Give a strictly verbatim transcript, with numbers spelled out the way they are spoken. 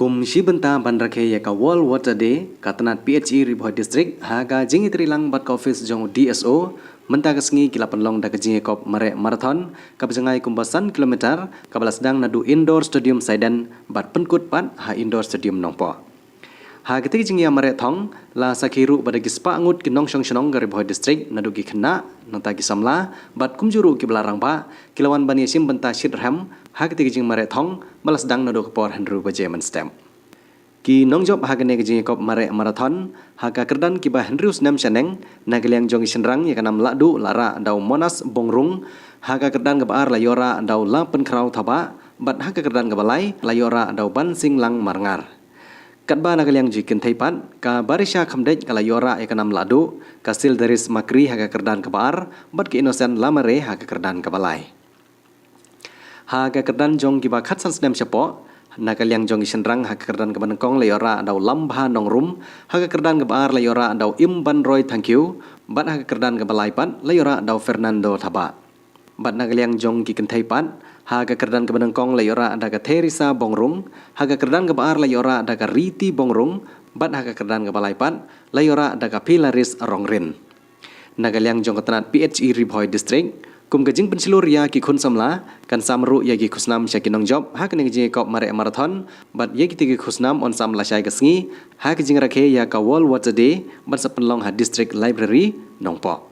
Kum shi bynta ban rakhe ïa ka World Water Day, ka tnad P H E Ri Bhoi District ha ka jingïatreilang bad ka ophis jong u D S O, mynta ka sngi ki la pynlong da ka jingïakop mareh marathon kaba jngai kumba san kilometer, kaba la sdang naduh Indoor Stadium Saiden bad pynkut pat ha Indoor Stadium Nongpoh. Ha katei ka jingïa mareh thong la sakhi ruh ba da ki spah ngut ki nongshong shnong ka Ri Bhoi District, naduh ki khynnah, nangta ki samla bad kumjuh ruh kiba la rangbah, ki la wan ban ïashim bynta shitrhem ha katei ka jingmareh thong ba la sdang naduh ka por hynriew baje mynstep. Ki nongjop ha kane ka jingïakop mareh marathon ha ka kyrdan kiba hynriew snem shaneng, na ka liang jong ki shynrang ïa ka nam lahduh la rah da u Monas Bongrung, ha ka kyrdan kaba ar la ïoh rah da u Lapynkhraw Thabah, bad ha ka kyrdan kaba lai la ïoh rah da u Bansinglang Marngar. Katba na ka liang jong ki kynthei pat, ka Barisha Khymdeit ka la ïoh rah ïa ka nam lahduh, ka Sildaris Makri ha ka kyrdan kaba ar, bad ka Innocent Lamare ha ka kyrdan kaba lai. Ha ka kyrdan jong kiba khatsan snem shapoh, na ka liang jong ki shynrang ha ka kyrdan kaba nyngkong la ïoh rah da u Lambha Nongrum, ha ka kyrdan kaba ar la ïoh rah da u Imbanroi Thangkhiew, bad ha ka kyrdan kaba lai pat la ïoh rah da u Fernando Thabah. Bad na ka liang jong ki kynthei pat, ha ka kyrdan kaba nyngkong la ïoh rah da ka Theresa Bongrung, ha ka kyrdan kaba ar la ïoh rah da ka Riti Bongrung, bad ha ka kyrdan kaba lai pat la ïoh rah da ka Pilaris Rongrin. Na ka liang jong ka tnad P H E Ri Bhoi District, kum ka jingpynshlur ïa ki khun samla, kan sam ruh ïa ki khusnam sha ki nongjop ha kane ka jingïakop mareh marathon, bad ïa kitei ki khusnam yn sam lashai ka sngi ha ka jingrakhe ïa ka World Water Day ban sa pynlong ha District Library Nongpoh.